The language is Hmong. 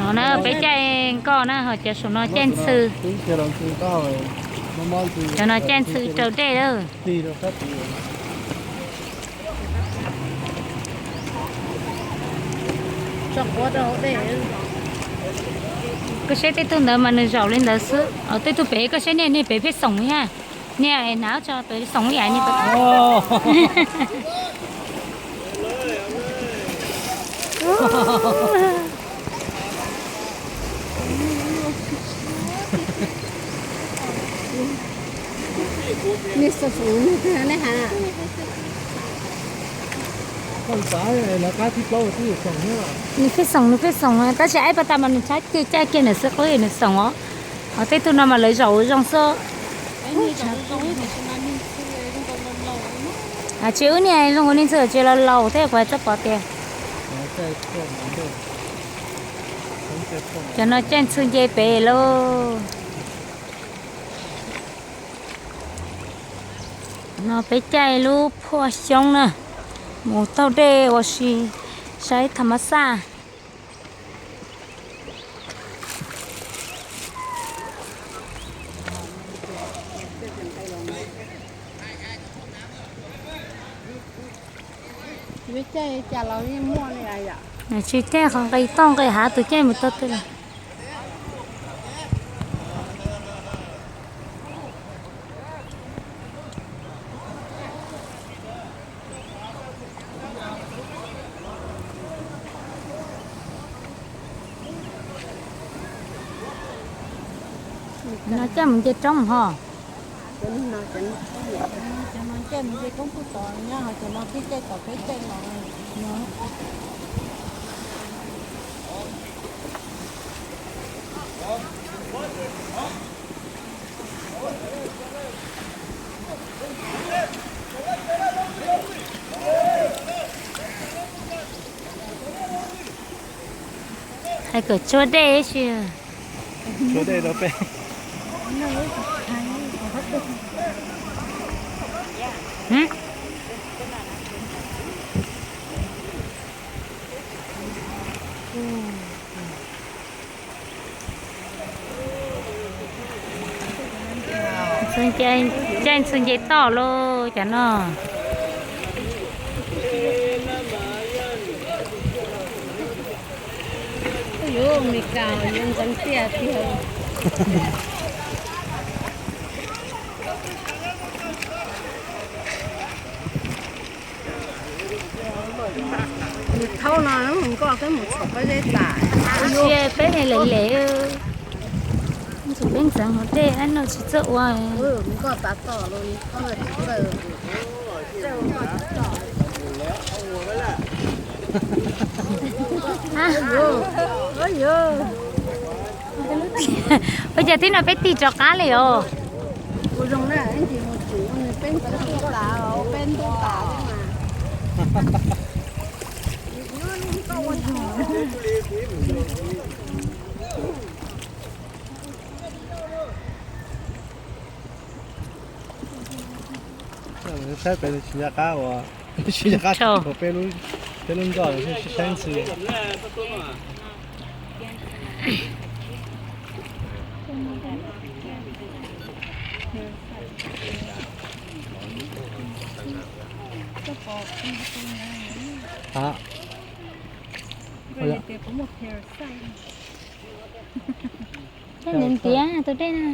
No na peb caij nkoj na, ho cov saum no caij ntxhw. Cov no caij ntxhw raws dej lawm. Koj saib tej tug ntawd mas nws zaum li ntawd xwb. Tej tug pem koj saib niag niag pem pheej xoom li ha. Niag hnav tso pem xoom ib yam niag pem. Nws pheej xoom, nws pheej xoom, tab sis ib pas tas mas nws tshab ceg caij kiag nws xwb qub nws xoom os. Ho tej tug no mas lawv zaum zoo xwb. Tsis wb niag zoo ua niag ntxhw tsis laus laus thiab kuv hais txoj pom tias. Cov no caij ntxhw nce pem lauj. No peb caij lub phuaj xyoob na, mus taug dej ua si saib tham mas xaj. Tsis caij qhov nqis toj nqis hav tus caij mus tau twg lawm. No caij mus nce roob ho. Cov no caij mus nce roob puag tod nyob, ho cov no peb caij tom peb caij los. Hais kom tsuag dej si. Tsuag dej rau peb. Caij ntxhw nce toj lauj cov no. Yuav Amelikas yuav ntxeev tiaj tiag. Nws thaub no mus nkoj twb mus txhom pob zeb tas. Sia peb lem lem, peb ntxeev hauv dej no tsis txawj ua. Nkoj tav tom los txawj. Ua cas tib no peb tig rov qab li os. Ua zoo na, ib ntsis mus tsim peb ntxeev hauv tas, peb ntuj tas xwb mas. Saib pem tsis nco qab uas, tsis nco qab thaum peb lub, peb lub nkoj saib ntxhw. Ntiav ntiav tus dej na.